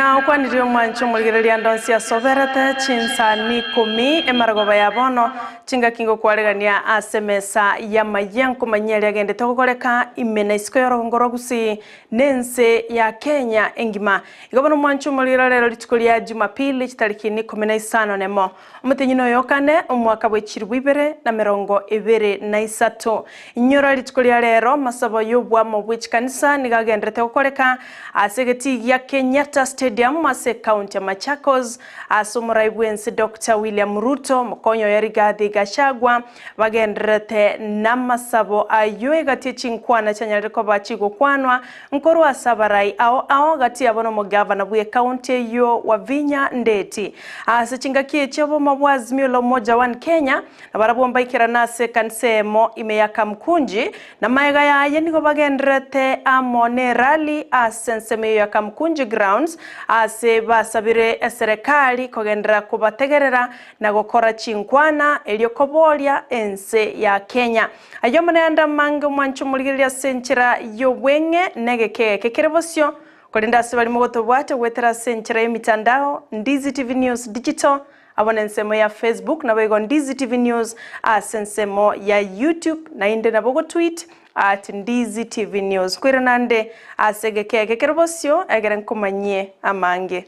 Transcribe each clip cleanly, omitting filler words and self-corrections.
Na okwanirie omwancho omorigereria ande onsi asoberete chinsa ikomi emarogoba ya bono, chingaki ngokwaregania ase emesa y'amayia nkomanyia aria agendete gokoreka ime na isiko y'orogongo rwa Gusii na ense ya Kenya engima. Igo bono omwancho omorigereria rero rituko ria Jumapili chitariki ikomi na isano nemo Omotenyi noyo o kane, omwaka bwe chilifu 2023. Inyora rituko ria rero amasabo y'obwamo bwe chikanisa nigo agenderete gokoreka ase egetii gia Kenyatta Stadium ase ekaunti ya Machakos ase omorai bw'ense Doctor William Ruto, omokonyi oye Rigathi Gachagua bagendererete namasabo ayio egati echinkwana chianyarire koba chigokwanwa nkorwa ase abarai ao ao gati yabo nomogavana bw'ekaunti eyio Wavinya Ndeti. Ase chingaki echi obomo bwa Azimio la Umoja One Kenya nabarabwo mbaikerane ase ekanisa eyemo ime ya Kamkunji, na magega yaye nigo bagendererete amo ne rally ase ensemo eyio ya Kamkunji Grounds ase basabire eserekari kogenderera kobategerera na gokora chinkwana erio koboria ense ya Kenya. Ayio amo nayande amange omwanche omorigereria ase enchera y'obweng'e na egeke eke kere bosio, korende ase baria mogotobwate goetera ase enchera y'emitandao, Ndizi TV News Digital, abo nensemo ya Facebook, naboigo Ndizi TV News ase ensemo ya YouTube, naende nabo gotweet at Ndizi TV News. Nkoirana nde ase egeke eke kere bosio, egere nkomanyie amange.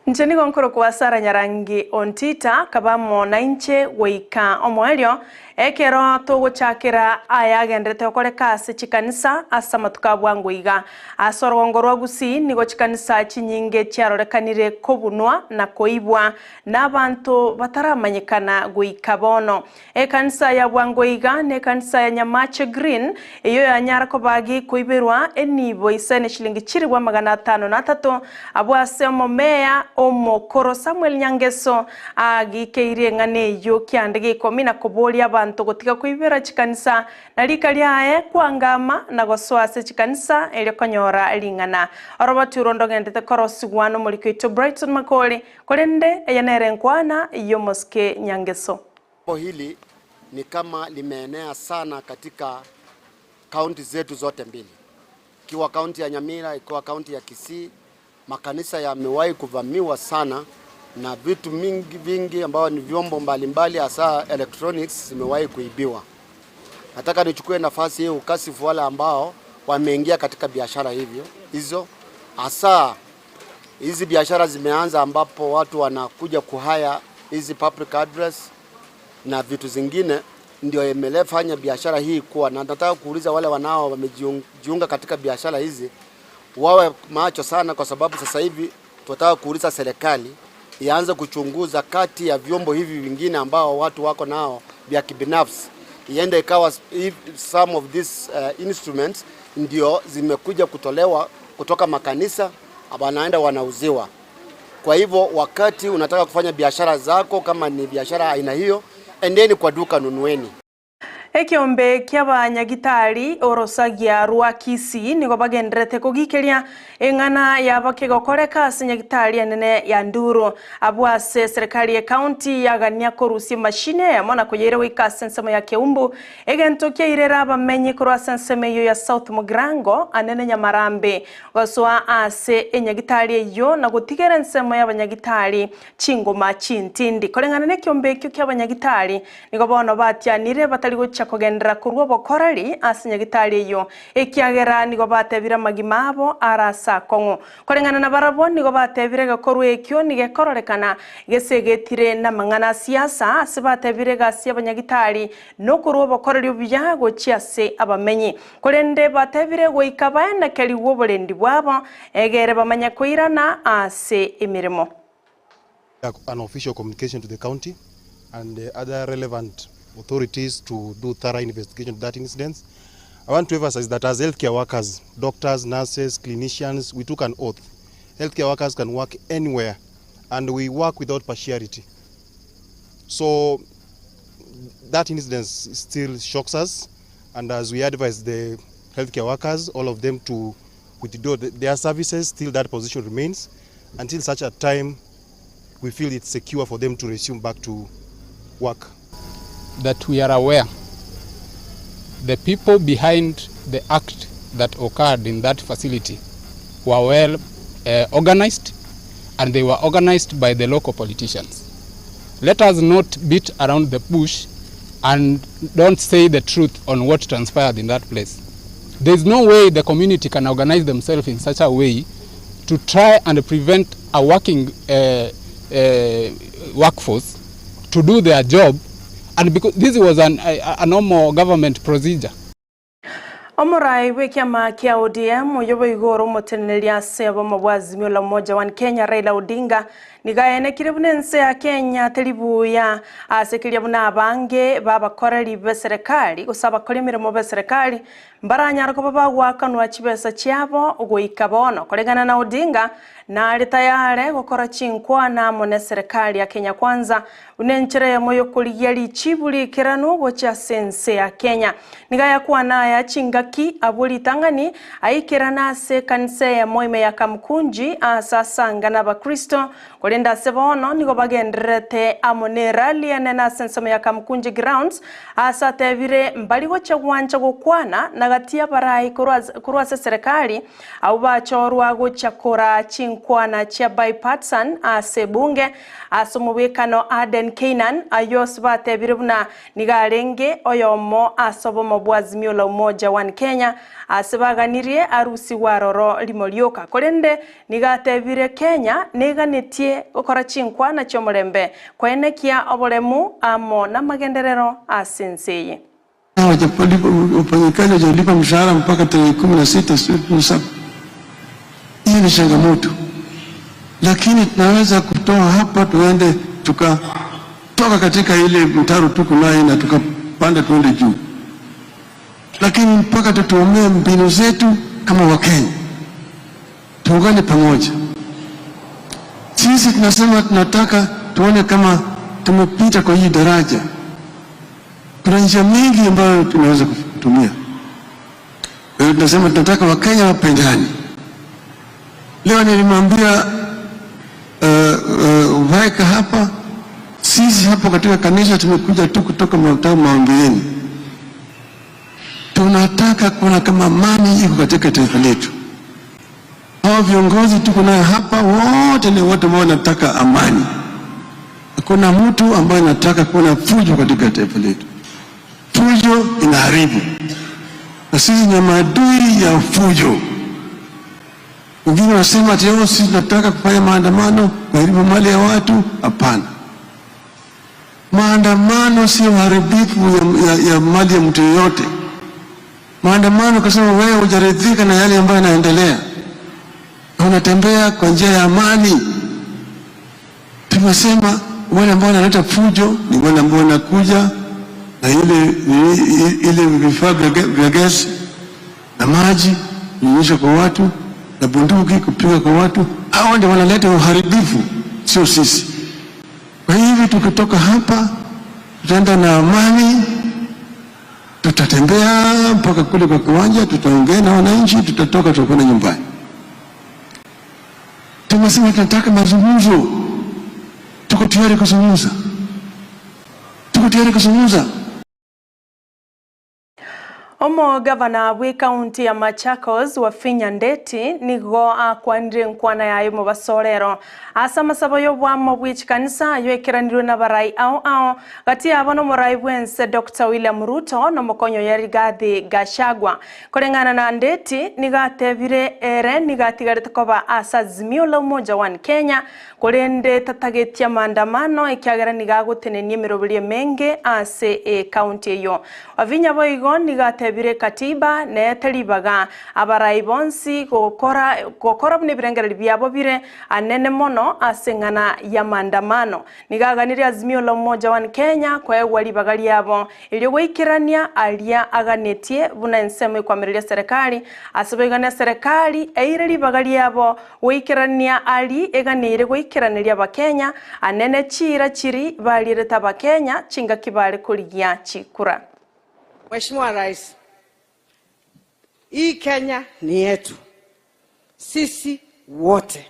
Inche nigo nkorokwa Sara Nyarangi Ontita, kaba amo nainche goika omoerio, ekero togochakera aya agenderete gokoreka ase chikanisa ase amatuko a bwango iga. Ase orogongo rwa Gusii nigo chikanisa chinyinge chiarorekanire kobunwa na koibwa Nabanto bataramanyekana goika bono. Ekanisa ya bwango iga nekanisa ya Nyamache Green, eyio yanyara koba gekoiberwa enibo isane chilingi chilifu 503, abwo ase omomeya omokoro Samuel Nyangeso agikeirie eng'ana eyio kiande gia ikomi na koboria abanto gotiga koibera chikanisa na rika riaye kwangama na gosoa ase chikanisa erio konyora ring'ana. Oroboti oro ndogendete korosigwa nomoriki oito Brighton Makori Korende eye nere enkwana y'omosike Nyangeso. Jambo hili ni kama limeenea sana katika kaunti zetu zote mbili, ikiwa kaunti ya Nyamira, ikiwa kaunti ya Kisii, makanisa yamewahi kuvamiwa sana na vitu mingi vingi ambayo ni vyombo mbalimbali hasa electronics zimewahi kuibiwa. Nataka nichukue nafasi hii ukasifu wale ambao wameingia katika biashara hivyo hizo, hasa hizi biashara zimeanza ambapo watu wanakuja kuhaya hizi public address na vitu zingine, ndio imelefanya biashara hii kuwa na. Nataka kuuliza wale wanao wamejiunga katika biashara hizi wawe macho sana, kwa sababu sasa hivi tunataka kuuliza serikali ianze kuchunguza kati ya vyombo hivi vingine ambao watu wako nao vya kibinafsi, iende ikawa if some of these instruments ndio zimekuja kutolewa kutoka makanisa wanaenda wanauziwa. Kwa hivyo wakati unataka kufanya biashara zako, kama ni biashara aina hiyo, endeni kwa duka nunueni. Ekeombe ki'abanyagitari orosagia rwa Kisii nigo bagendererete kogikeria eng'ana yabo kegokoreka ase nyagitari enene ya Nduru. Abwo ase eserekari y'ecounty yagania korusia emashini eyemo na koyeira goika ase ensemo ya Keumbu, egento kiairera abamenyi korwa ase ensemo eyio ya South Mugirango anene Nyamarambe Gosoa ase enyagitari eyio na gotigera ensemo y'abanyagitari chingoma chintindi. Koreng'ana nekiombe ekio ki'abanyagitari, nigo bono batianire batari gochia kogenderera korua obokoreri ase enyagitari eyio, ekiagera nigo batebire amagima abo are ase akong'u. Koreng'ana nabarabwo nigo batebire egekorwa ekio nigekororekana gesegetire namang'ana a siasa, ase batebire egasi y'abanyagitari nokorua obokoreri obuya gochia ase abamenyi. Korende batebire goika baenekerigwe oborendi bwabo, egere bamanye koirana ase emeremo. An official communication to the county and the other relevant authorities to do thorough investigation to that incident. I want to emphasize that as healthcare workers, doctors, nurses, clinicians, we took an oath. Healthcare workers can work anywhere and we work without partiality. So that incident still shocks us and as we advise the healthcare workers, all of them to withdraw their services till that position remains until such a time we feel it's secure for them to resume back to work. that we are aware the people behind the act that occurred in that facility were well organized and they were organized by the local politicians. Let us not beat around the bush and don't say the truth on what transpired in that place. There is no way the community can organize themselves in such a way to try and prevent a working workforce to do their job, and because this was a normal government procedure. Omorai bw'ekiama kia ODM oyo boigo ore omoteneneri ase obomo bwa Azimio la Umoja One Kenya Raila Odinga nigo aenekire buna ense ya Kenya teri buya ase keria buna abange babakoreri b'eserekari gose abakori emeremo b'eserekari mbaranyare koba bagoakanwa chibesa chiabo goika bono. Koreng'ana na Odinga nare tayare gokora chinkwana amo na eserekari ya Kenya Kwanza buna enchera eyemo yokorigia richibu rikeranu gochia ase ense ya Kenya. Nigo ayakwana aya chingaki abwo ritang'ani aikerana ase ekanisa eyemo ime ya Kamkunji ase asanga na abakristo korende ase bono nigo bagendererete amo na erali enene ase ensemo ya Kamkunji grounds ase atebire mbari gochia gwancha gokwana na gati abarai korwa ase eserekari abwo bachorwa gochia kora chinkwana chia bipartisan ase ebunge ase omobwekano Aden Keynan aywo ase batebire buna nigo arenge oyomo ase obomo bwa Azimio la Umoja One Kenya ase baganirie arusigwe aroro rimo rioka korende nigo atebire Kenya neganetie gokora chinkwana chia omorembe koenekia oboremu amo na amagenderero ase ense eye. Wafanyakazi hawajalipa mshahara mpaka tarehe 16 sijui 17. Hiyo ni changamoto, lakini tunaweza kutoa hapa tuende tukatoka katika ile mtaro tuko naye na tukapanda tuende juu, lakini mpaka tutumie mbinu zetu kama Wakenya, tuungane pamoja. Sisi tunasema tunataka tuone kama tumepita kwa hii daraja. Kuna njia mingi ambayo tunaweza kutumia. Kwa hiyo tunasema tunataka Wakenya wapendane. Leo nilimwambia Waika hapa, sisi hapo katika kanisa tumekuja tu kutoka maombi yenu. Tunataka kuona kama amani iko katika taifa letu. Hao viongozi tuko nayo hapa wote ni watu ambao wanataka amani. Hakuna mtu ambaye anataka kuona fujo katika taifa letu. Fujo inaharibu, na sisi ni maadui ya fujo. Wengine wanasema ati oh, sisi tunataka kufanya maandamano kuharibu mali ya watu. Hapana, maandamano sio uharibifu ya mali ya mtu yeyote. Maandamano kasema wewe hujaridhika na yale ambayo yanaendelea, unatembea kwa njia ya amani. Tumesema wale ambao wanaleta fujo ni wale ambao wanakuja na ile vifaa vya gesi na maji kunyunyisha kwa watu na bunduki kupiga kwa watu. Hao ndio wanaleta uharibifu, sio sisi. Kwa hivyo tukitoka hapa tutaenda na amani, tutatembea mpaka kule kwa kiwanja, tutaongea na wananchi, tutatoka, tutakwenda nyumbani. Tumesema tunataka mazungumzo, tuko tayari kuzungumza, tuko tayari kuzungumza. Omogavana bwe county ya Machakos Wavinya Ndeti nigo akwanire nkwana yaye mubasorero ase amasabo y'obwamo bwa echikanisa ayo ekeranirwe na barai ao ao gati yabo nomorai bwense Dr. William Ruto nomokonyo ya Rigathi Gachagua. Koreng'ana na Ndeti nigo atebire ere nigo atigarete koba ase Azimio la Umoja One Kenya korende tatagetia maandamano ekiagera nigo agotenenia emeroberi emenge ase ecounty eyo. Wavinya boigo nigo atebire katiba neeteri baga abarai bonsi gokora buna ebirengereri biabo bire anene mono ase eng'ana ya maandamano. Nigo aganirie Azimio la Umoja One Kenya koegwa ribaga riabo erio goikerania aria aganetie buna ensemo ekwamireria serikali ase boigane serikali eire ribaga riabo goikerania ari eganeire goikeraneria abakenya anene chira chiri barierete abakenya chingaki bare korigia chikura. Mheshimiwa Rais, hii Kenya ni yetu sisi wote.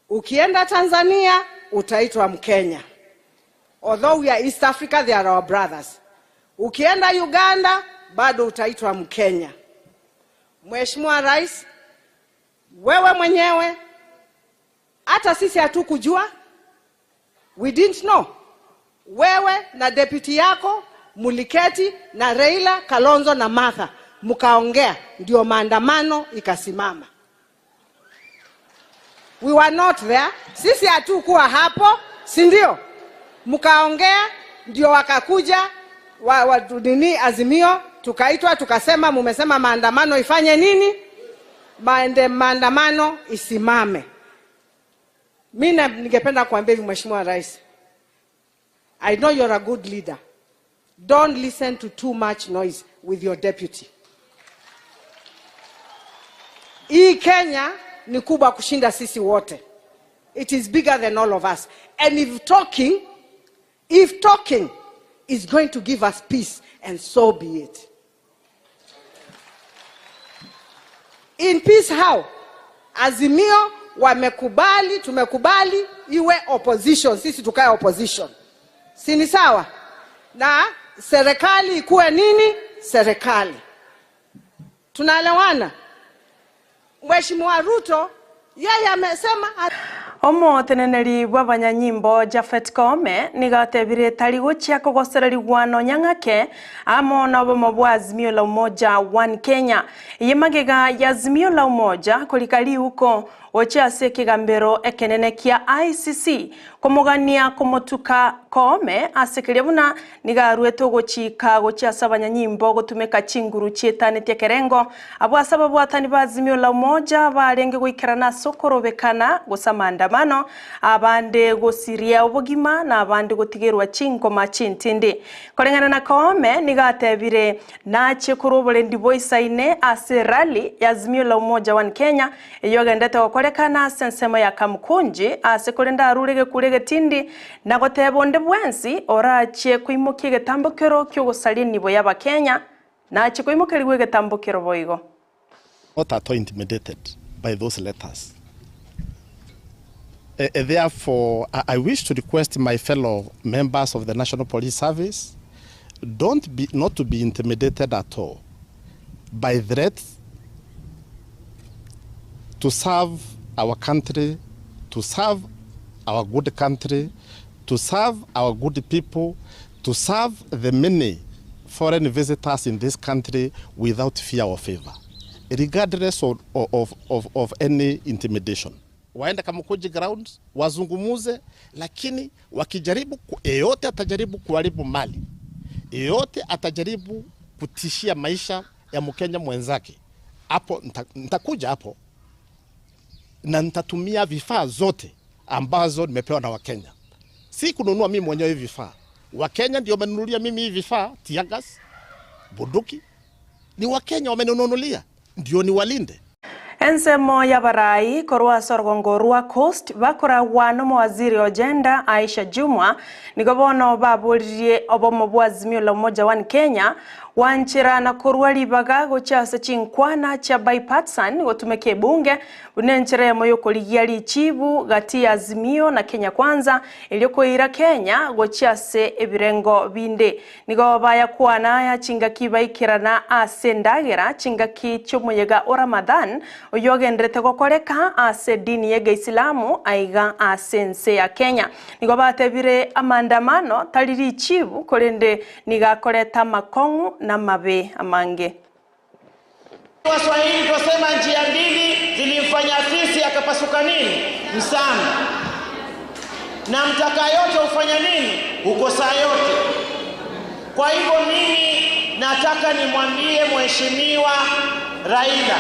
Ukienda Tanzania utaitwa Mkenya. Although we are East Africa, they are our brothers. Ukienda Uganda bado utaitwa Mkenya. Mheshimiwa Rais, wewe mwenyewe hata sisi hatukujua, we didn't know. Wewe na deputy yako muliketi na Raila, Kalonzo na Martha mkaongea, ndio maandamano ikasimama. We were not there, sisi hatukuwa hapo, si ndio? Mkaongea ndio wakakuja wa, wa, nini Azimio, tukaitwa tukasema, mumesema maandamano ifanye nini? Maende, maandamano isimame. Mi ningependa kuambia hivi Mheshimiwa Rais, I know you're a good leader. Don't listen to too much noise with your deputy. Hii Kenya ni kubwa kushinda sisi wote. It is bigger than all of us. And if talking is going to give us peace, and so be it. In peace how? Azimio wamekubali, tumekubali iwe opposition, sisi tukae opposition, si ni sawa? Na serikali ikuwe nini? Serikali. Tunaelewana? Mheshimiwa Ruto yeye amesema Omoteneneri bwa abanyanyimbo Japhet Koome nigatebire tari gochia kogosererigwa nonya ng'ake amo na obomo bwa Azimio la Umoja One Kenya. Eye magega ya Azimio la Umoja korika riuko gochia ase ekegambero ekenene kia ICC komogania komotuka Koome ase keria buna nigaruete ogochika gochia ase abanyanyimbo gotumeka chinguru chietanetie ekerengo abo ase ababwatani ba Azimio la Umoja barenge goikerana ase okorobekana gose maandamano abande gosiria obogima na abande gotigerwa chinkoma chintindi. Koreng'ana na Koome nigatebire nachie korwa oborendi bwa isaine ase rally ya Azimio la Umoja One Kenya eyo egendete gokorekana ase ensemo ya Kamukunji ase korende arure gekure egetindi na goteba onde bwensi orachie koimokia egetambokero kia ogosaria enibo ya abakenya nachie koimokerigwa egetambokero boigo. Not at all intimidated by those letters. Therefore, I wish to request my fellow members of the National Police Service not to be intimidated at all by threats to serve our country, to serve our good country, to serve our good people, to serve the many foreign visitors in this country without fear or favor, regardless of any intimidation. Waende Kamukunji grounds, wazungumuze, lakini wakijaribu, yeyote atajaribu kuharibu mali, yeyote atajaribu kutishia maisha ya Mkenya mwenzake, hapo nitakuja hapo na nitatumia vifaa zote ambazo nimepewa na Wakenya. Si kununua mimi mwenyewe hivi vifaa. Wakenya ndio wamenunulia mimi hivi vifaa, tear gas, bunduki. Ni Wakenya wamenunulia, ndio niwalinde. Ensemo ya barai korwa ase orugongo rwa Coast bakoragwa n'omowaziri o gender Aisha Jumwa nigo bono baboririe obomo bwa Azimio la Umoja One Kenya wanchira na korwa ribaga gochia ase chinkwana chia bipartisan gotumeka ebunge buna enchera emo yokorigia richibu gati ya Azimio na Kenya Kwanza eriokoira Kenya gochia ase ebirengo binde. Nigo bayakwana ya chingaki baikirana ase endagera chingaki chiomoyega o Ramadhan oyo ogenderete gokoreka ase dini ya Geisilamu aiga ase ense ya Kenya. Nigo batebire amaandamano tari richibu korende nigakoreta makong'u na mabe amange. Waswahili twasema njia mbili zilimfanya fisi akapasuka nini? Msana. Na mtaka yote hufanya nini? Hukosa yote. Kwa hivyo mimi nataka nimwambie Mheshimiwa Raila,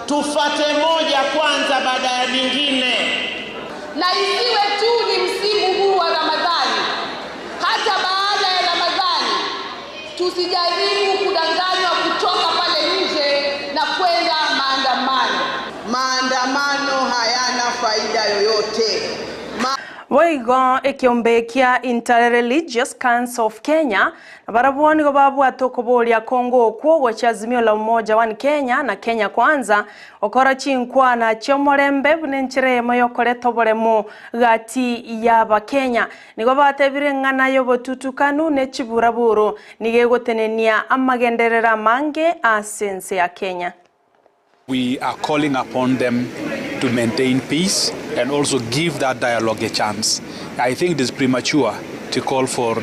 tufate moja kwanza baada ya nyingine. Na isiwe tu ni msimu huu wa Ramadhani, hata baada ya Ramadhani tusijaribu kudanganywa kutoka pale nje na kwenda maandamano. Maandamano hayana faida yoyote. Boigo ekiombe kia Inter-Religious Council of Kenya nabarabwo nigo babwate okoboria kongo okwo gochia Azimio la Umoja One Kenya na Kenya Kwanza gokora chinkwana chi'omorembe buna enchera eyemo y'okoreta oboremu gati y'Abakenya. Nigo batebire eng'ana y'obotutukanu ne chiburaburu nigo egotenenia amagenderero amange ase ense ya Kenya. We are calling upon them to maintain peace and also give that dialogue a chance. I think it is premature to call for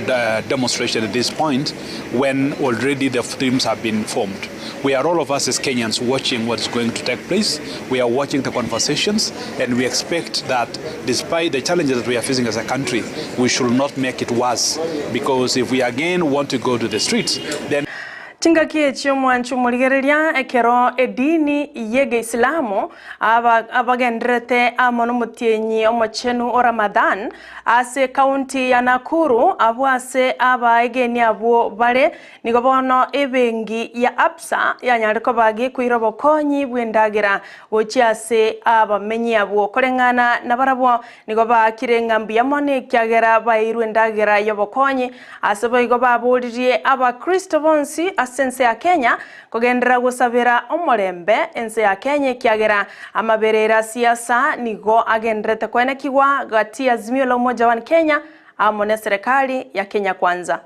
demonstration at this point when already the teams have been formed. We are all of us as Kenyans watching what is going to take place. We are watching the conversations and we expect that despite the challenges that we are facing as a country, we should not make it worse because if we again want to go to the streets, then Chingaki echi omwanchi omorigereria ekero edini y'Egeisilamu abagendererete amo nomotienyi omochenu o Ramadhan ase ekaunti ya Nakuru abwo ase abaegeni abwo bare nigo bono ebenki ya Absa yanyare koba gekoira obokonyi bw'endagera gochia ase abamenyi abwo koreng'ana nabarabwo nigo baakire ng'a mbuya mono ekiagera baeirwe endagera y'obokonyi Ase boigo baboririe Abakristo bonsi ase ense ya Kenya kogenderera gosabera omorembe ense ya Kenya ekiagera amaberero a siasa nigo agendererete koenekigwa gati ya Azimio la Umoja One Kenya amo neserekari ya Kenya Kwanza.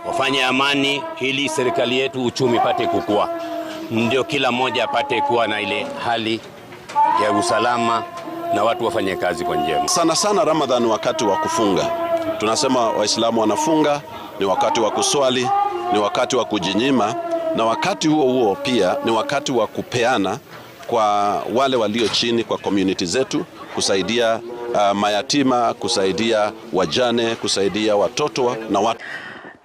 Wafanye amani ili serikali yetu uchumi ipate kukua, ndio kila mmoja apate kuwa na ile hali ya usalama na watu wafanye kazi kwa njema. Sana sana Ramadhan, wakati wa kufunga, tunasema Waislamu wanafunga, ni wakati wa kuswali, ni wakati wa kujinyima, na wakati huo huo pia ni wakati wa kupeana kwa wale walio chini, kwa community zetu, kusaidia mayatima, kusaidia wajane, kusaidia watoto na watu.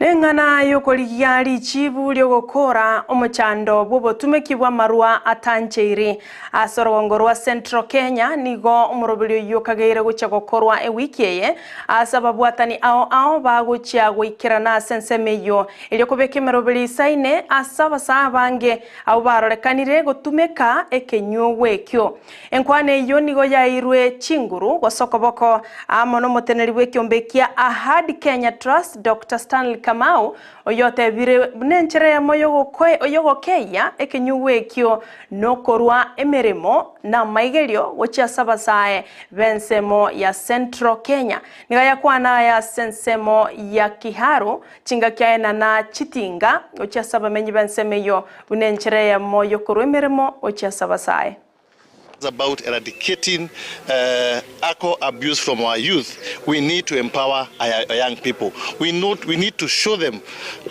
Neng'ana y'okorigia richibu ri'ogokora omochando bw'obotumeki bw'amarwa atancheiri ase orogongo rwa Central Kenya nigo omoroberi oyio okageire gochia gokorwa ewiki eye ase ababwatani ao ao bagochia goikerana ase ensemo eyio erio kobeka emeroberi isaine ase abasaa abange abwo barorekanire gotumeka ekenyugwa ekio. Enkwana eyio nigo yaeirwe chinguru gose okoboko amo nomoteneneri bw'ekiombe kia Ahadi Kenya Trust Doctor Stanley Kamau oyotebire buna enchera eyemo yogokeyia ekenyugwa ekio nokorwa emeremo na amaigerio gochia ase abasae b'ensemo ya Central Kenya. Nigo yakwana aya ase ensemo ya Kiharu chingaki aenana chitinga gochia ase abamenyi b'ensemo eyio buna enchera eyemo yokorwa emeremo gochia ase abasae. about eradicating uh, alcohol abuse from our youth, we need to empower our, our young people. We, not, we need to show them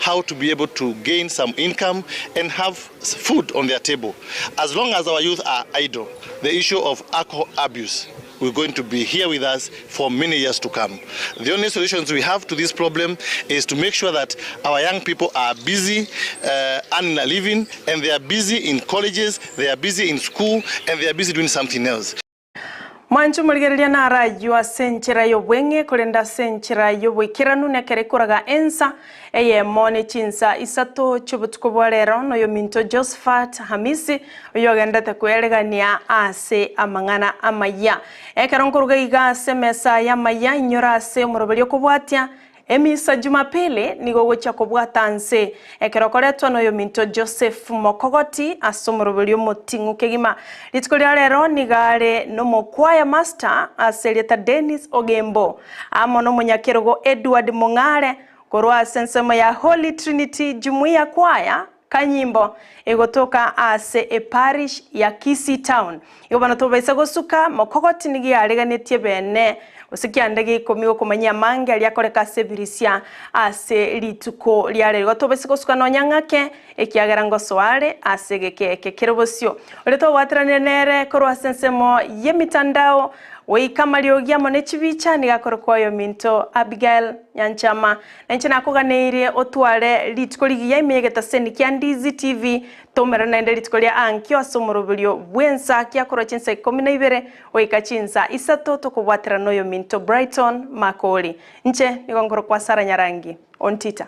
how to be able to gain some income and have food on their table. As long as our youth are idle, the issue of alcohol abuse will going to be here with us for many years to come. The only solutions we have to this problem is to make sure that our young people are busy uh, earning a living and they are busy in colleges, they are busy in school, and they are busy doing something else. Mwanche omorigereria narayio ase enchera y'obweng'e, korende ase enchera y'oboikeranu nekero ekoraga ensa eyemo ne chinsa isato chi'obotuko bwa rero, noyominto Josephat Hamisi, oyogendete kweregania ase amang'ana amayia. Ekero nkoruga iga ase emesa y'amayia, inyora ase omoroberio okobwatia Emisa Jumapili nigo ogochia kobwata nse ekero okoretwa noyominto Joseph Mokogoti ase omoroberio omoting'u kegima. Rituko ria rero nigo are nomokwaya master ase erieta Dennis Ogembo amo nomonyakerogo Edward Mong'are korwa ase ensemo ya Holy Trinity Jumuiya Choir Kanyimbo egotoka ase eparish ya Kisii Town. Igo bono tobaisa gosuka mokogoti nigo yareganetie bene gose kianda gia ikomi gokomanyia amange aria akoreka ase ebirisia ase rituko ria rero. Igo tobaisa gosuka nonya ng'ake ekiagera ngosoa are ase egeka eke kere bosio. Oria tobwateranire nere korwa ase ensemo y'emitandao goika amariogi amo ne chibicha nigo akorokwa oyominto Abigael Nyanchama. Na inche nakoganeirie otware rituko rigiya ime y'egetaseni kia Ndizi TV, tomerane naende rituko ria ankio ase omoroberio bw'ensa kiakorwa chinsa ikomi na ibere goika chinsa isato tokobwaterana noyominto Brighton Makori. Inche nigo nkorokwa Sarah Nyarangi. Ontita.